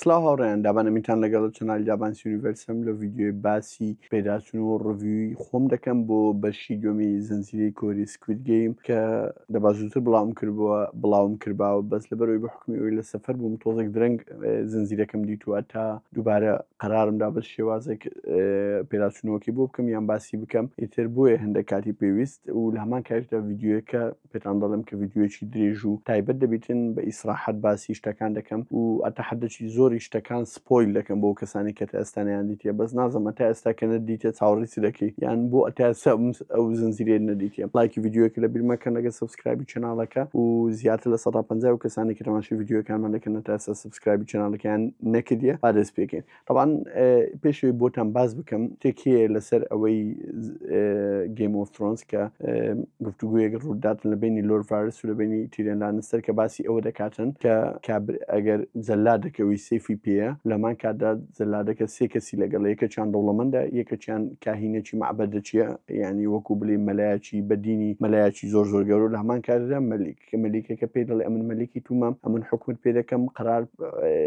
سڵاو هاوڕێیان دابان ئەمینتان لەگەڵ channel ی دابانس universe م لە ڤیدیۆی باسی پێداچون و review ی خۆم دەکەم بۆ بەشی دووەمی زنجیرەی کۆری Squid Game کە دەبا زووتر بڵاوم کردبووە بڵاوم کردباوە بەس لەبەرەوەی بە حکومی ئەوی لە سەفەر بووم تۆزێک درەنگ زنجیرەکەم دیتووە تا دووبارە قەرارم دا بە شێوازێک پێداچوونەوەکەی بۆ بکەم یان باسی بکەم ئیتر بۆیە هەندێک کاتی پێویست و لە هەمان کاتیشدا ڤیدیۆیەکە پێتان دەڵێم کە ڤیدیۆیەکی درێژ و تایبەت دەبیتن بە ئیسراحەت باسی شتەکان دەکەم و ئەتەحەدەکی زۆری شتەکان spoil دەکەم بۆ کەسانی کە تا ئێستا نەیان دیتیە بەس نازم تا ئێستا کە نەدیتە چاوەڕێی چ دەکەی یان بۆ ئەتا ئێستا ئەو زنجیرەیە نەدیتیە لایکی ڤیدیۆیەکە لە بیر مەکەن لەگەڵ subscribe ی channel ەکە و زیاتر لە 150 و کەسانی کە تەماشای ڤیدیۆکانمان دەکەن تا ئێستا subscribe ی channel ەکەیان نەکردیە با دەست پێکەین. تەبعەن پێش ئەوەی بۆتان باس بکەم شتێک هەیە لەسەر ئەوەی Game of Thrones کە گفتوگویەک ڕووداتن لە بینی لۆرد ڤارس و لە بینی تیرێن لانستەر کە باسی ئەوە دەکاتن کە کابر ئەگەر جەلادەکەوەی سیفی پێیە لەمان کاتدا جەلادەکە سێ کەسی لەگەڵ یەکەچیان دەوڵەمەندە یەکەچیان کاهینێکی مەعبەدەچیە یعنی وەکو بلێ مەلایەکی بەدینی مەلایەکی زۆر زۆر گەورە لە هەمان کاتدا مەلیک کە مەلیکەکە پێی دەڵێ ئەمن مەلیکی تومام ئەمن حکومت پێ دەکەم قرار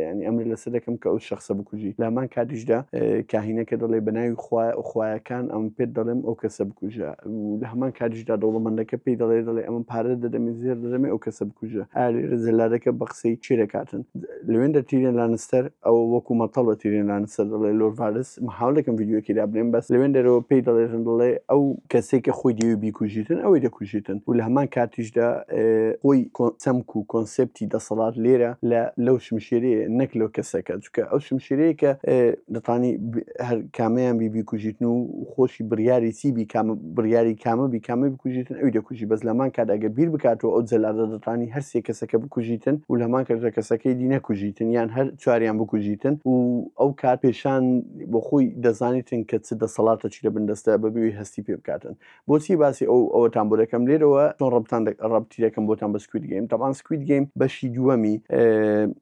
ینی ئەمر لەسەر دەکەم کە ئەو شخصە بکوژی لامان کاتیشدا کاهینەکە دەڵێ بە ناوی خوایەکان ئەم پێت دەڵێم ئەو کەسە بکوژە لە هەمان کاتیشدا دەوڵەمەندەکە پێی دەڵێ دەڵێ ئەمن پارە دەدەمێ زێر دەدەمێ ئەو کەسە بکوژە ئالێرە جەلادەکە بە قسەی چێ دەکاتن لەوێندە تیرێن لانستەر ئەوە وەکو مەتەڵ بە تیرێن لانستەر دەڵێ لۆرد ڤارس محاول دەکەم ڤیدیۆیەکی دابنێم بەس لەوێندەرەوە پێی دەڵێتن دەڵێ ئەو کەسێک کە خۆی دەیەوێ بیکوژیتن ئەوەی دەکوژیتن و لە هەمان کاتیشدا خۆی چەمک و concept ی دەسەڵات لێرە لە لەو شمشێرەیە نەک لەو کەسەکە چونکە ئەو شمشێرەیە کە دەتانی هەر کامەیان بی بیکوژیتن و خۆشی بڕیاری چی بی کامە بڕیاری کامە بی کامە بکوژیتن ئەوی دەکوژی بەس لەمان کات ئەگەر بیر بکاتەوە ئەو جەلادە دەتانی هەر سێ کەسەکە بکوژیتن و لەمان کاتدا کەسەکەی دی نەکوژیتن یان هەر چواریان بکوژیتن و ئەو کات پێشان بۆ خۆی دەزانیتن کە چ دەسەڵاتە چی لە بن دەستە بەبێ ئەوەی هەستی پێ بکاتن بۆچی باسی ئەو ئەوەتان بۆ دەکەم لێرەوە چۆن ڕەبتان ڕەبتی دەکەم بۆتان بە Squid Game تەبعەن Squid Game بەشی دووەمی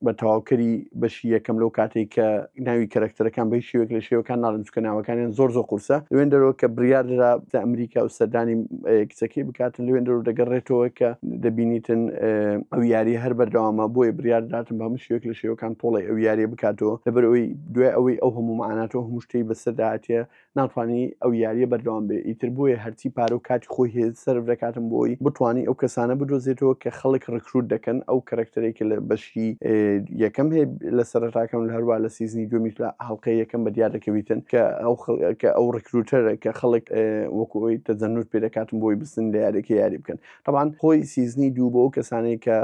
بە تەواوکەری بەشی یەکەم لەو کاتێک کە ناوی کەرەکتەرەکان بە هیچ شێوەیەک لە شێوەکان ناڵێم چونکە ناوەکانیان زۆر زۆر قورسە لەوێن دەرەوە کە بڕیار درا لە ئەمریکا و سەردانی کچەکەی بکاتن لەوێن دەرەوە دەگەڕێتەوە کە دەبینیتن ئەو یاری هەر بەردەوامە بۆیە بریار داتن بە هەموو شێوەیەک لە شێوەکان تۆڵەی ئەو یاریە بکاتەوە لەبەر ئەوەی دوای ئەوەی ئەو هەموو مەعاناتەوە هەموو شتەی بەسەردا هاتیە ناتوانی ئەو یاریە بەردەوام بێ ئیتر بۆیە هەرچی پارە و کاتی خۆی هەیە سەرف دەکاتن بۆی بتوانی ئەو کەسانە بدۆزێتەوە کە خەڵک recruit دەکەن ئەو کەرەکتەرێک کە لە بەشی یەکەم هەیە لە سەرەتاکەم لە هەروە لە season ی دووەمیش لە هەڵقەی یەکەم بە دیار دەکەویتن کە ئەو کە ئەو recruiter ە کە خەڵک وەکو ئەوی تەجەنود پێ دەکاتن بۆی بستن لە یاریەکە یاری بکەن تەبعەن خۆی season ی دوو بۆ ئەو کەسانەی کە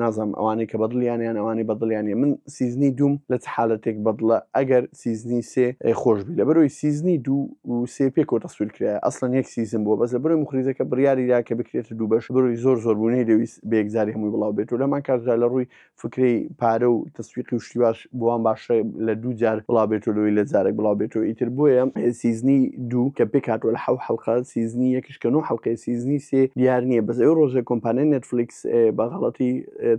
نازانم ئەوانەی کە بەدڵیان یان ئەوانەی بەدڵیان نیە من season ی دووم لە چ حالەتێک بەدڵە ئەگەر season ی سێ خۆش بی لەبەرەوەی season ی دوو و سێ پێکەوە تەسویر کرایە ئەسڵەن یەک season بووە بەس لەبەرەوەی موخریجەکە بڕیاری دا کە بکرێتە دوو بەش لەبەرەوەی زۆر زۆر بوو نەیدەویست بە یەکجاری هەمووی بڵاو بێت و لەمان کاتدا لە ڕووی فکرەی پارە و تەسویقی و شتی واش بۆوان باشە لە دوو جار بڵاو بێتەوە لەوەی لە جارێک بڵاو بێتەوە ئیتر بۆیە season ی دوو کە پێک هاتووە لە حەو حەڵقە season ی یەکیش کە نۆ حەڵقەیە season ی سێ دیار نییە بەس ئەو ڕۆژە کۆمپانیای نێتفلیکس بە غەڵەتی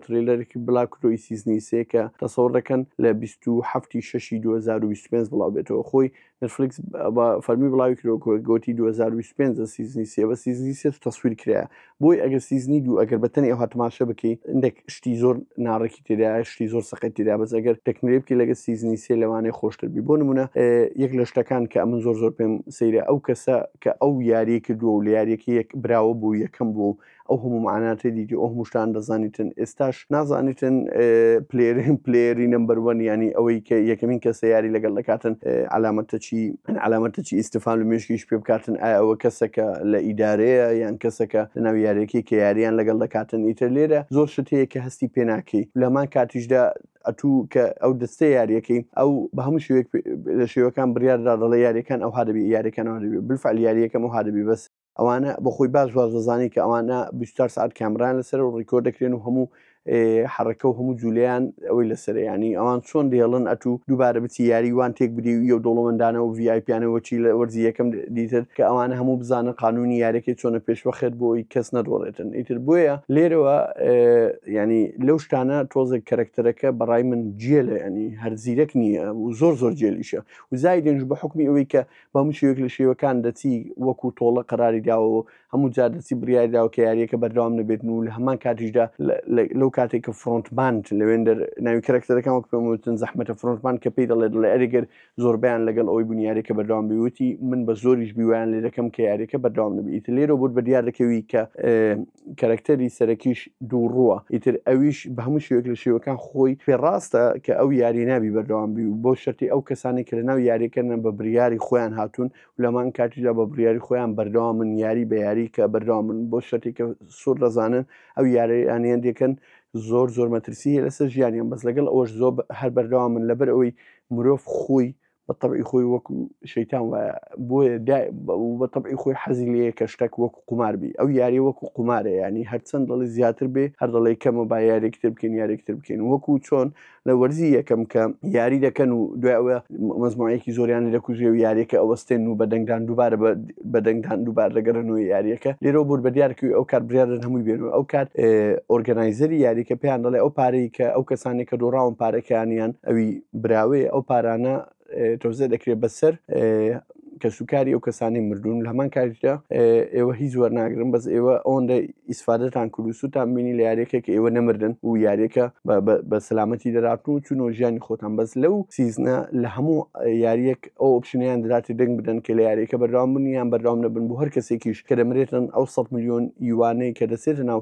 trailer ێکی بڵاو کردەوەی season ی سێ کە تەسەوڕ دەکەن لە 27 شەشی 2025 بڵاو بێتەوە خۆی نێتفلیکس بە فەرمی بڵاوی کردەوە گۆتی 2025 season ی سێ بە season ی سێ تەسویر کرایە بۆی ئەگەر season ی دوو ئەگەر بە تەنێ ئەوها تەماشا بکەی هەندێک شتی زۆر ناڕێکی تێدایە شتی زۆر سەقەت تێدا بەس ئەگەر تەکمیلەی بکەی لەگەر season ی سێ لەوانەیە خۆشتر بی بۆ نمونە یەک لە شتەکان کە ئەمن زۆر زۆر پێم سەیرە ئەو کەسە کە ئەو یاریی کردووە و لە یاریەکە یەک براوە بوو یەکەم بوو ئەو هەموو مەعاناتەی دیتی ئەو هەموو شتان دەزانیتن ئێستاش نازانیتن player ی player ی number one ینی ئەوەی کە یەکەمین کەسە یاری لەگەڵ دەکاتن علامەتە چی علامەتە چی ئیستفان لە مێشکیش پێ بکاتن ئایا ئەوە کەسەکە لە ئیدارەیە یان کەسەکە لەناو یاریەکەی کە یاریان لەگەڵ دەکاتن ئیتر لێرە زۆر شت هەیە کە هەستی پێ ناکەی لەمان کاتیشدا ئەتوو کە ئەو دەستەی یاریەکەی ئەو بە هەموو شێوەیەک لە شێوەکان بڕیاردا دەڵێ یاریەکان ئەوها دەبی یاریەکان ئەوها دەبی بالفعل یاریەکەم ئەوها دەبی بەس ئەوانە بەخۆی باش باش دەزانی کە ئەوانە 24 ساعت کامران لەسەر و record دەکرێن و هەموو حەڕەکە و هەموو جولیان ئەوەی لەسەر ینی ئەوان چۆن دێڵن ئەتوو دووبارە بچی یاری وان تێک بدی و یو دەوڵەمەندانە و VIP یانەوە چی لە وەرزی یەکەم دیتر کە ئەوانە هەموو بزانن قانونی یاریەکەی چۆنە پێشوەخێت بۆی کەس نەدۆڕێتن ئیتر بۆیە لێرەوە ینی لەو شتانە تۆزێک کەرەکتەرەکە بەڕای من جێلە ینی هەر زیرەک نییە و زۆر زۆر جێلیشە و زایدنش بە حکمی ئەوەی کە بە هەموو شێوەیەک لە شێوەکان دەچی وەکو تۆڵە قەراری داوە و هەموو جار دەچی بڕیاری داوە کە یاریەکە بەردەوام نەبێتن و لە هەمان کاتیشدا لەو کاتێک کە frontman لەوێندەر ناوی کەرەکتەرەکان وەک پێم وتن زەحمەتە frontman کە پێی دەڵێ دەڵێ ئەرێگەر زۆربەیان لەگەڵ ئەوەی بوون یاریەکە بەردەوام بی وتی من بە زۆریش بیوایان لێ دەکەم کە یاریەکە بەردەوام نەبی. ئیتر لێرەوە بۆت بە دیار دەکەوی کە کەرەکتەری سەرەکیش دووڕووە، ئیتر ئەویش بە هەموو شێوەیەک لە شێوەکان خۆی پێ ڕاستە کە ئەو یاریە نابی بەردەوام بی و بەو شەرتەی ئەو کەسانەی کە لەناو یاریەکەن بە بریاری خۆیان هاتوون و لەمان کاتیشدا بە بریاری خۆیان بەردەوامن یاری بە یاری کە بەردەوامن بۆ شەرتێک کە سوور دەزانن ئەو یاریانیان دەکەن زۆر زۆر مەترسی هەیە لەسەر ژیانیان، بەس لەگەڵ ئەوەش زۆر هەر بەردەوامن لەبەر ئەوەی مرۆڤ خۆی بە تەبعی خۆی وەکو شەیتان وایە، بۆیە بە تەبعی خۆی حەزی لێیە کە شتەک وەکو قومار بی، ئەو یاریە وەکو قومارە، یانی هەرچەند دەڵێ زیاتر بێ هەر دەڵێ کەمە با یاریەکی تر بکەین یاریەکی تر بکەین، وەکو چۆن لە وەرزی یەکەم کە یاری دەکەن و دوای ئەوە مەزموعەیەکی زۆریان لێ دەکوژێ و یاریەکە ئەوەستێن و بە دەنگدان دووبارە بە دەنگدان دووبارە دەگەڕێنەوە یاریەکە، لێرەوە بۆت بە دیار کەوی ئەو کات بڕیار دەن هەمووی بێنەوە، ئەو کات organizer ی یاریەکە پێیان دەڵێ ئەو پارەی کە ئەو کەسانێک کە دۆڕاون پارەکانیان ئەوی براوەیە ئەو پارانە تەوزیع دەکرێت بەسەر کەسوکاری ئەو کەسانی مردوون، لە هەمان کاتیشدا ئێوە هیچ وەرناگرن، بەس ئێوە ئەوەندە ئیسفادەتان کرد و سوودتان بینی لە یاریەکە کە ئێوە نەمردن و یاریەکە بە سەلامەتی دەراتن و چونەوە ژیانی خۆتان. بەس لەو season ە لە هەموو یاریەک ئەو option یان دراتێ دەنگ بدەن کە لە یاریەکە بەردەوام بن یان بەردەوام نەبن، بۆ هەر کەسێکیش کە دەمرێتن ئەو 100 ملیۆن یوانەی کە دەچێتە ناو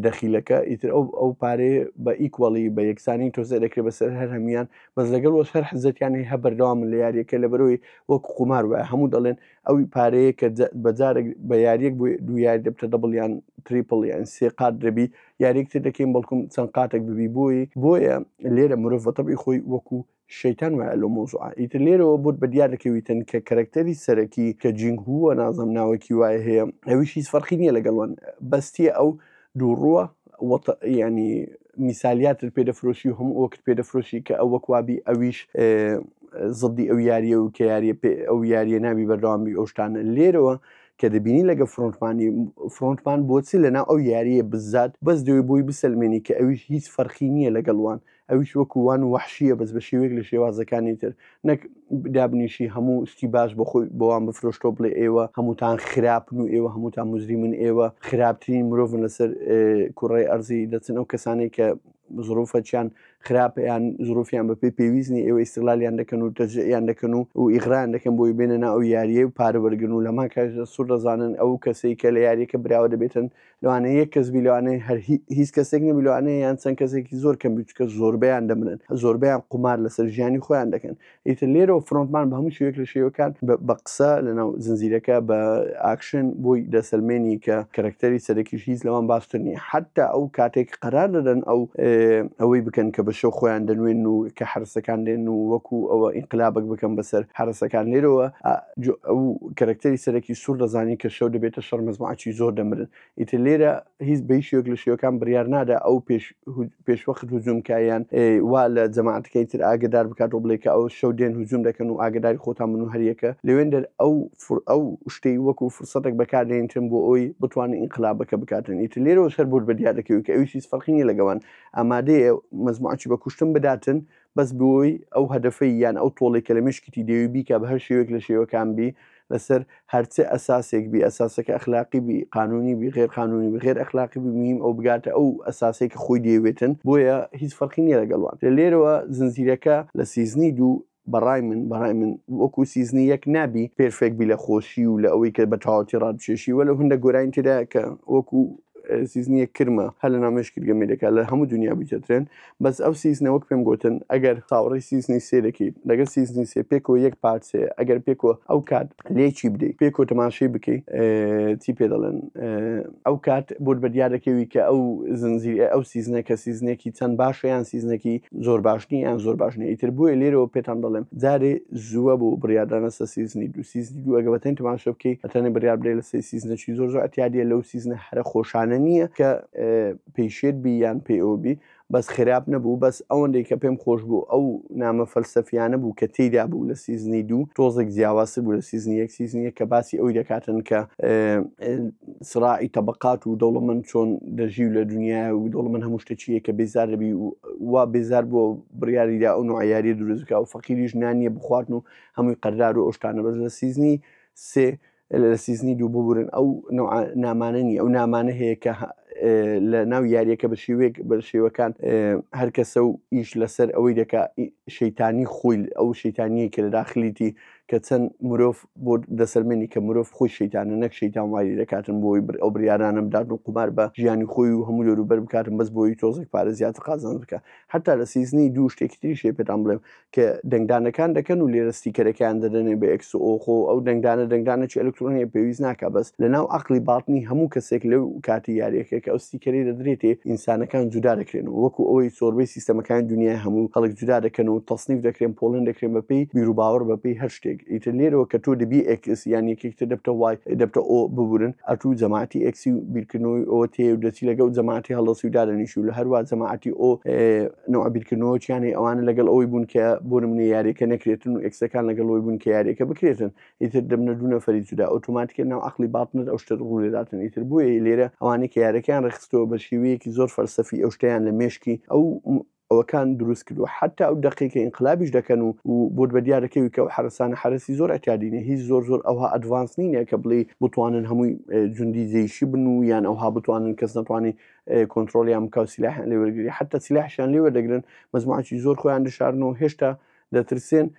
دەخیلەکە ئیتر ئەو پارەیە بە equally بە یەکسانی تۆزیع دەکرێت بەسەر هەر هەمویان. بەس لەگەڵ وەش هەر حزەتیان هەیە بەردەوامن لە یاریەکە لەبەرەوەی وەک قومار وایە، هەموو دەڵێن ئەو پارەیە کە بە جارێک بە یاریەک بۆ دوو یاری دەبتە double یان triple یان سێ قات دەبی یاریەک تر دەکەین بەڵکم چەند قاتێک ببی بۆی. بۆیە لێرە مرۆڤ بە تەبعی خۆی وەکو شەیتان وایە لەو مەوزوعە. ئیتر لێرەوە بۆت بە دیار دەکەویتن کە کەرەکتەری سەرەکی کە جینگ هووە نازم ناوەکی وایە هەیە ئەویش هیچ فەرقی نییە لەگەڵوان، بەستیە ئەو دووڕووە ینی میسالیاتت پێ دەفرۆشی و هەموو ئەوەکت پێ دەفرۆشی کە ئەو وەکوابی ئەویش زدی ئەو یاریە و کە یاریە پێ ئەو یاریە نابی بەردەوام بی ئەو شتانە. لێرەوە کە دەبینی لەگە frontman ی frontman بۆچی لەناو ئەو یاریە بزات بەس دەوێ بۆی بسەلمێنی کە ئەویش هیچ فەرقی نییە لەگەڵوان، ئەویش وەکو وان وەحشیە بەس بە شێوەیەک لە شێوازەکانی تر، نەک دابنیشی هەموو شتی باش بە خۆی بەوان بفرۆشتەوە بڵێ ئێوە هەمووتان خراپن و ئێوە هەمووتان مجریمن، ئێوە خراپترین مرۆڤن لەسەر کوڕەی ئەرزی، دەچن ئەو کەسانەی کە زروفەکیان خراپە یان زروفیان بە پێی پێویست نیە ئێوە ئیستغلالیان دەکەن و تەجزیەیان دەکەن و ئیغرایان دەکەن بۆی بێنە ناو ئەو یارییە و پارە وەرگرن و لەمان کاتیشدا سوور دەزانن ئەو کەسەی کە لە یاریەکە براوە دەبێتن لەوانەیە یەک کەس بی لەوانەیە هەر هیچ کەسێک نەبی لەوانەیە یان چەند کەسێکی زۆر کەم بی چونکە زۆربەیان دەمرن زۆربەیان قومار لەسەر ژیانی خۆیان دەکەن. ئیتر لێرەوە frontman بە هەموو شێوەیەک لە شێوەکان بە قسە لەناو زنجیرەکە بە ئاکشن بۆی دەسەلمێنی کە کەرەکتەری سەرەکیش هیچ لەوان باشتر نییە. حتا ئەو کاتێک قەرار دەدەن ئەو ئەوەی بکەن کە بە شەو خۆیان دەنوێن و کە حەرەسەکان دێن و وەکو ئەوە ئینقلابێک بکەن بەسەر حەرەسەکان، لێرەوە ئەو کەرەکتەری سەرەکی سوور دەزانی کە شەو دەبێتە شەڕ مەزموعەکی زۆر دەمرن. ئیتر لێرە هیچ بە هیچ شێوەیەک لە شێوەکان بڕیار نادا ئەو پێش پێشوەخت هجوم کا یان وا لە جەماعەتەکەی تر ئاگدار بکات و بڵێ کە ئەو شەو دێن هجوم دەکەن و ئاگداری خۆتان بن و هەریەکە لەوێندەر ئەو ئەو شتەی وەکو فرسەتێک بەکاردێنتن بۆ ئەوی بتوانن ئینقلابەکە بکاتن. ئیتر لێرەوە سەر بۆت بە دیار دەکەوێت کە ئەویش هیچ فەرقی نییە لەگەوان، ئامادەیە مەزموعەکی بە کوشتن بداتن بەس بۆی ئەو هەدەفەی یان ئەو تۆڵەی کە لە مێشکیتی دەیەوێ بیکا بە هەر شێوەیەک لە شێوەکان بی لەسەر هەرچ ئەساسێک بی، ئەساسەکە ئەخلاقی بی، قانونی بی، غێر قانونی بی، غێر ئەخلاقی بی، مهم ئەو بگاتە ئەو ئەساسەی کە خۆی دەیەوێتن، بۆیە هیچ فەرقی نییە لەگەڵ وان. لێرەوە زنجیرەکە لە season ی دوو بەڕای من بەڕای من وەکو season ی یەک نابی perfect بی لە خۆشی و لە ئەوەی کە بە تەواوەتی ڕابکێشی، وەلو هەندێک گۆرانی تێدایە کە وەکو season ی یەک کرمە هەر لە ناو مێشکت گەمەی دەکات لە هەموو دنیا بیتە trend. بەس ئەو season ە وەک پێم گوتن ئەگەر چاوەڕێی season ی سێ دەکەیت لەگەر season ی سێ پێکەوە یەک پارچەیە، ئەگەر پێکەوە ئەو کات لێکی بدەیت پێکەوە تەماشەی بکەیت چی پێ دەڵێن ئەو کات بۆت بە دیار دەکەوی کە ئەو زنجیر ئەو season ە کە season ێکی چەند باشە یان season ێکی زۆر باش نییە یان زۆر باش نییە. ئیتر بۆیە لێرەوە پێتان دەڵێم جارێ زووە بۆ بڕیاردانە سەر season ی دوو. season ی دوو ئەگە بەتەنی تەماشا بکەیت ئەتەنێ بڕیار بدەیت لەسەر season ێکی زۆر زۆر ئەتیادیە، لەو season ە هەرە خۆشانە نییە کە پێی شێت بی یان پێی ئەوە بی، بەس خراپ نەبوو. بەس ئەوەندەی کە پێم خۆش بوو ئەو نامە فەلسەفیانە بوو کە تێیدا بوو لە season ی دوو، تۆزێک جیاوازتر بوو لە season ی یەک. season ی یەک کە باسی ئەوی دەکاتن کە سراعی تەبقات و دەوڵەمەند چۆن دەژی و لە دنیای و دەوڵەمەند هەموو شتێکیە کە بێزار دەبی و وا بێزار بووە بڕیاریدا ئەو نوع یاریە دروست بکە و فەقیریش نانیە بخواردن و هەمووی قەردار و ئەو شتانە. بەس لە season ی سێ لە season ی دوو ببورن ئەو نوع نامانە نییە، ئەو نامانە هەیە کە لە ناو یاریەکە بە شێوەیەک بە شێوەکان هەر کەسە و ئیش لەسەر ئەوەی دەکا شەیتانی خۆی ئەو شەیتانیەی کە لە داخلیتی کە چەند مرۆڤ بۆ دەسەلمێنی کە مرۆڤ خۆی شەیتانە نەک شەیتان وای دەکاتن بۆی ئەو بریارانە بدات و قومار بە ژیانی خۆی و هەموو دەوروبەر بکاتن بەس بۆی تۆزێک پارە زیاتر قازانج بکە. حتا لە season ی دوو شتێکی تریش هەیە پێتان بڵێم کە دەنگدانەکان دەکەن و لێرە sticker ەکەیان دەدەنێ بە X و O، خۆ ئەو دەنگدانە دەنگدانێکی ئەلکترۆنیە پێویست ناکا، بەس لەناو عەقڵی باتنی هەموو کەسێک لەو کاتی یاریەکە کە ئەو sticker ەی دەدرێتێ ئینسانەکان جودا دەکرێنەوە وەکو ئەوەی زۆربەی سیستەمەکانی دنیای هەموو خەڵک جودا دەکەن و تەسنیف دەکرێن پۆڵێن دەکرێن بەپێی بیروباوەڕ بەپێی هەر شتێک. ئیتر لێرەوە کە تۆ دەبی X یان یەکێک تر دەبتە Y دەبتە O ببورن ئەتوو جەماعەتی X ی و بیرکردنەوەی ئەوە تێ و دەچی لەگەڵ جەماعەتی هەڵدەسی و دادەنیشی و لە هەروا جەماعەتی O نەوە بیرکردنەوە چیانەی ئەوانە لەگەڵ ئەوەی بوون کە بۆ نمونە یاریەکە نەکرێتن و X ەکان لەگەڵ ئەوەی بوون کە یاریەکە بکرێتن، ئیتر دەبنە دوو نەفەری جودا، ئۆتۆماتیکە ناو عەقڵی باتنت ئەو شتە ڕوو لێداتن. ئیتر بۆیە لێرە ئەوانەی کە یاریەکەیان ڕێکخستەوە بە شێوەیەکی زۆر فەلسەفی ئەو شتەیان لە مێشکی ئەو ئەوەکان دروست کردووە، حەتا ئەو دەقەی کە ئینقلابیش دەکەن و و بۆت بە دیار دەکەوی کە ئەو حەرەسانە حەرەسی زۆر ئەکادینە، هیچ زۆر زۆر ئەوها advance نینە کە بڵێی بتوانن هەمووی جوندی جەیشی بن و یان ئەوها بتوانن کەس نەتوانی کۆنترۆڵیان بکا و سیلاحیان لێ وەرگری، حەتا سیلاحیشیان لێ وەردەگرن مەجموعەکی زۆر خۆیان دەشارنەوە هێشتا دەترسێن.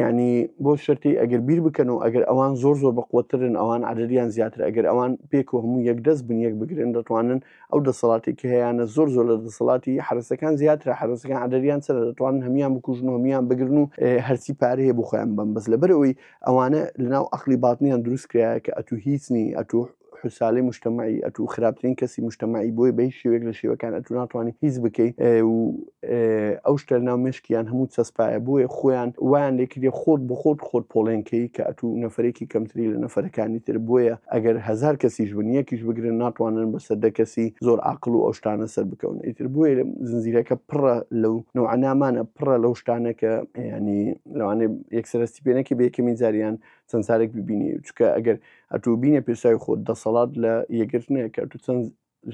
یعنی بۆ شەرتی ئەگەر بیر بکەن و ئەگەر ئەوان زۆر زۆر بەقوەترن ئەوان عەدەدیان زیاتر ئەگەر ئەوان پێک و هەموو یەک دەست بن یەک بگرن دەتوانن ئەو دەسەڵاتی کە هەیانە زۆر زۆر لە دەسەڵاتی حەرەسەکان زیاترە، حەرەسەکان عەدەدیان چەندە دەتوانن هەموویان بکوژن و هەموویان بگرن و هەرچی پارە هەیە بۆ خۆیان بەن، بەس لەبەرئەوەی ئەوانە لەناو عەقڵی باتنیان دروست کرایە کە ئەتوو هیچ نی، ئەتوو حوسالەی مجتەمەعی، ئەتوو خراپترین کەسی مجتەمەعی، بۆیە بە هیچ شێوەیەک لە شێوەکان ئەتوو ناتوانی هیچ بکەی و ئەو شتە لەناو مێشکیان هەموو چەسپایە، بۆیە خۆیان وایان لێ کردیە خۆت بۆ خۆت خۆت پۆڵێن کەی کە ئەتوو نەفەرێکی کەمتری لە نەفەرەکانی تر، بۆیە ئەگەر 1000 کەسیش بن یەکیش بگرن ناتوانن بەسەر 10 کەسی زۆر عاقڵ و ئەو شتانە سەر بکەون. ئیتر بۆیە زنجیرەکە پڕە لەو نەوعە نامانە، پڕە لەو شتانە کە یانی لەوانەیە یەکسەر هەستی پێ نەکەی بە یەکەمین جاریان چەند جارێک ببینی، چونکە ئەگەر ئەتوو بینە پێشاوی خۆت دەسەڵات لە یەکگرتنە کە ئەتوو چەند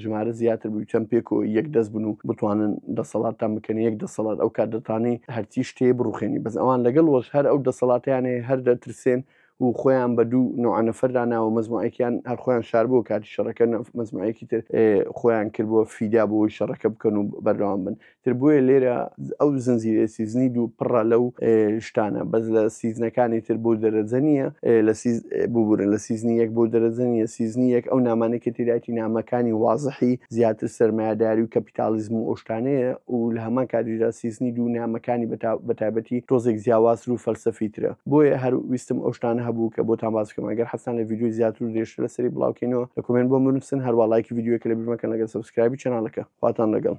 ژمارە زیاتر بووی چەند پێکەوە یەک دەست بن و بتوانن دەسەڵاتتان بکەن یەک دەسەڵات، ئەو کات دەتانی هەرچی شتێ بڕوخێنی، بەس ئەوان لەگەڵ وەش هەر ئەو دەسەڵاتیان هەیە هەر دەترسێن و خۆیان بە دوو نوعە نەفەر داناوە، مەجموعێکیان هەر خۆیان شاربووە کاتی شەڕەکە، مەجموعێکی تر خۆیان کردبووە فیدا بۆ ئەوەی شەڕەکە بکەن و بەردەوام بن. تر بۆیە لێرە ئەو زنجیرەیە season ی دوو پڕە لەو شتانە، بەس لە season ەکانی تر بۆ دەرەجە نییە، لە سیز ببورن لە season ی یەک بۆ دەرەجە نییە. season ی یەک ئەو نامانەی کە تێدایەتی نامەکانی وازحی زیاتر سەرمایەداری و کەپیتالیزم و ئەو شتانەیە و لە هەمان کاتیشدا season ی دوو نامەکانی بە تایبەتی تۆزێک جیاوازتر و فەلسەفی ترە. بۆیە هەر ویستم ئەو شتانە هەبوو کە بۆتان باس بکەم. ئەگەر حەزتان لە ڤیدیۆی زیاتر و درێژتر لەسەری بڵاوکەینەوە لە comment بۆم بنووسن، هەروا ڵایکی ڤیدیۆکە لەبیر مەکەن لەگەڵ subscribe ی channel ەکە. خواتان لەگەڵ.